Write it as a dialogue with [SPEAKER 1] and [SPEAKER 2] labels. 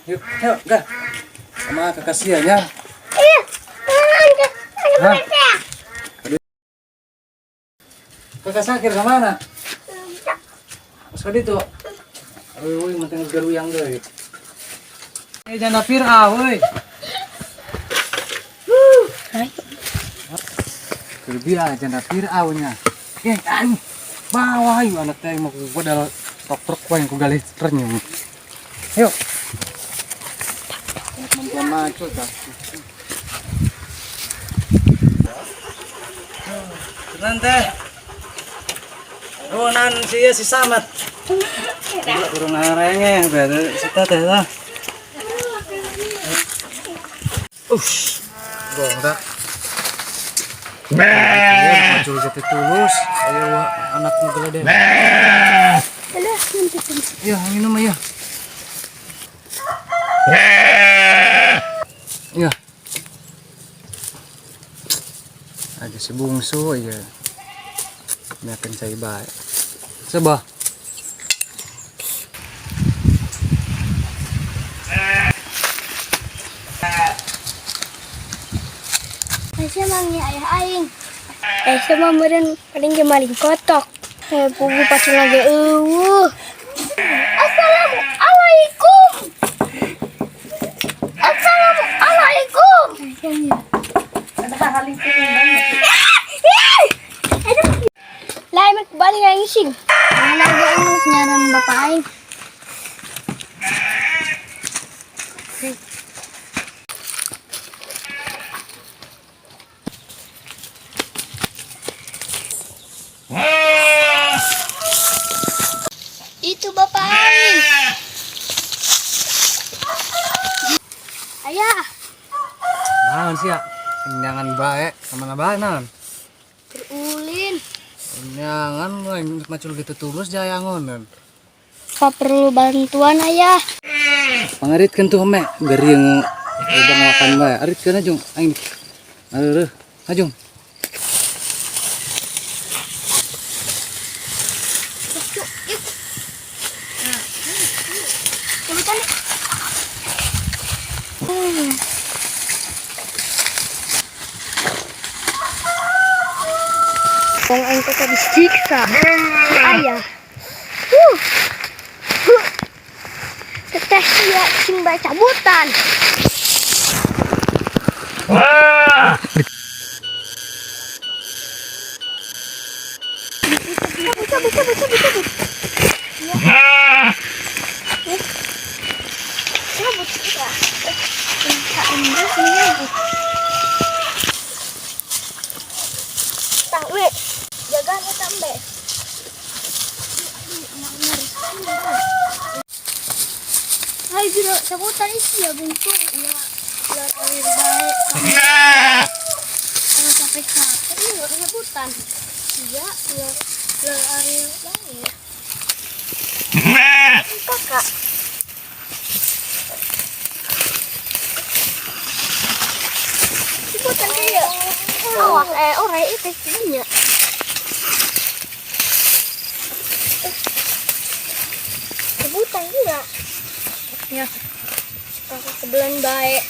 [SPEAKER 1] Yuk, yuk, dah. Sama kakak sia nya.
[SPEAKER 2] Iya.
[SPEAKER 1] Hah? Kakak Sakir ke mana? Mas ka dito. Uy, uy, matang garuyang doy. Eh, jangan napir ah, uy. Kerbi ah, jangan napir ah, nya. Eh, aing. Bawa ayo anak teh mau gua dal tok truk gua yang ku galih renyum. Yuk. Pelan macul ta. Nanti. Runan si si Samat. Kurang ngarenge berarti sita teh lah. Ush. Gong tak. Macul jati tulus. Ayo anak nu gede.
[SPEAKER 2] Alah, nanti
[SPEAKER 1] Ya, minum ya. Ya. Ada si bungsu ya. Makan sa iba. Saba.
[SPEAKER 2] Aisyah manggil ayah aing. Aisyah mah meureun paling ge maling kotok. Eh, pugu pacul lagi eueuh. Assalamualaikum. Assalamualaikum. Lain mak balik aing sing. Lagi aing nyaran bapak aing. Itu bapak aing. Ayah,
[SPEAKER 1] Naon sih ya? Jangan bae, kemana bae naon?
[SPEAKER 2] berulin.
[SPEAKER 1] Jangan macul gitu tulus jayangon.
[SPEAKER 2] Apa perlu bantuan ayah?
[SPEAKER 1] Pangaritkeun tuh me, gering udah makan bae. Aritkeun ajung aing. Aduh, ajung.
[SPEAKER 2] Cabutan deh. Wong aing teh tadi disiksa. Ayah. Huh. Huh. Teteh sia sing bae cabutan. Cabut, cabut, cabut, cabut, cabut. Ya. Cabut, ya. Tah, we. Jaga eta embe. Hai, biro, cabutan isi ya bungsu. Ya, ular air baik. Jangan capek-capek ini nggak cabutan. Iya, ular ular air baik. Kakak. Cabutan kayak. Awas, orang itu banyak. Cabutan juga. Ya. Kakak kebelan baik.